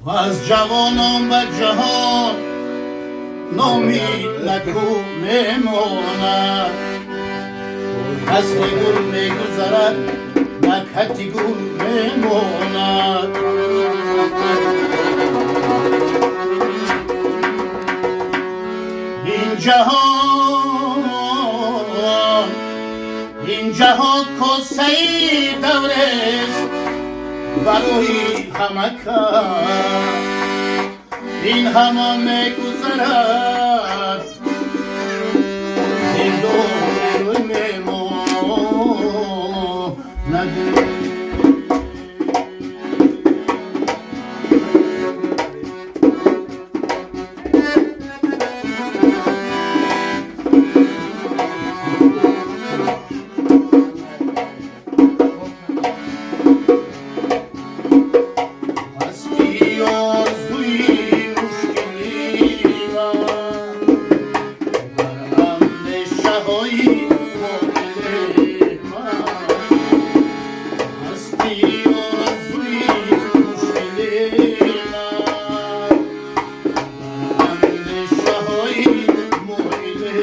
Ва аз ҷавонон ба ҷаҳон номи наку мемонад. Фасли гул мегузарад, накҳати гул мемонад. Ин ҷаҳон, ин ҷаҳон косаи даврест барои ҳама кас. Ин ҳама мегузарад, дилдори мемонад. Ҳасти орзуи мушкили ман бар андешаҳои моили ман. Ҳасти орзуи мушкили ман бар андешаҳои моили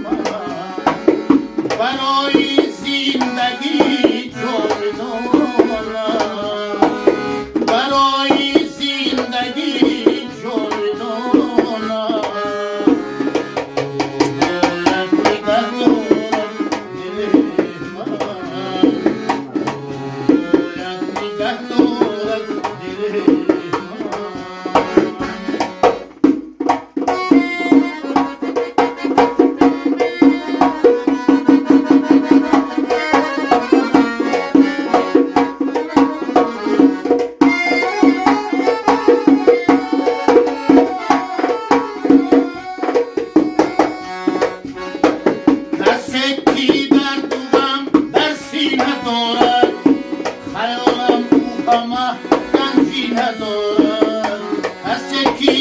ман. Барои зиндагӣ ҷовидона, барои зиндагӣ ҷовидона. Бояд нигаҳ дорад дили ман, бояд нигаҳ дорад дили ман. Касе ки дарду ғам дар сина дорад, хаёлам ӯ ҳама ганҷина дорад. Касе ки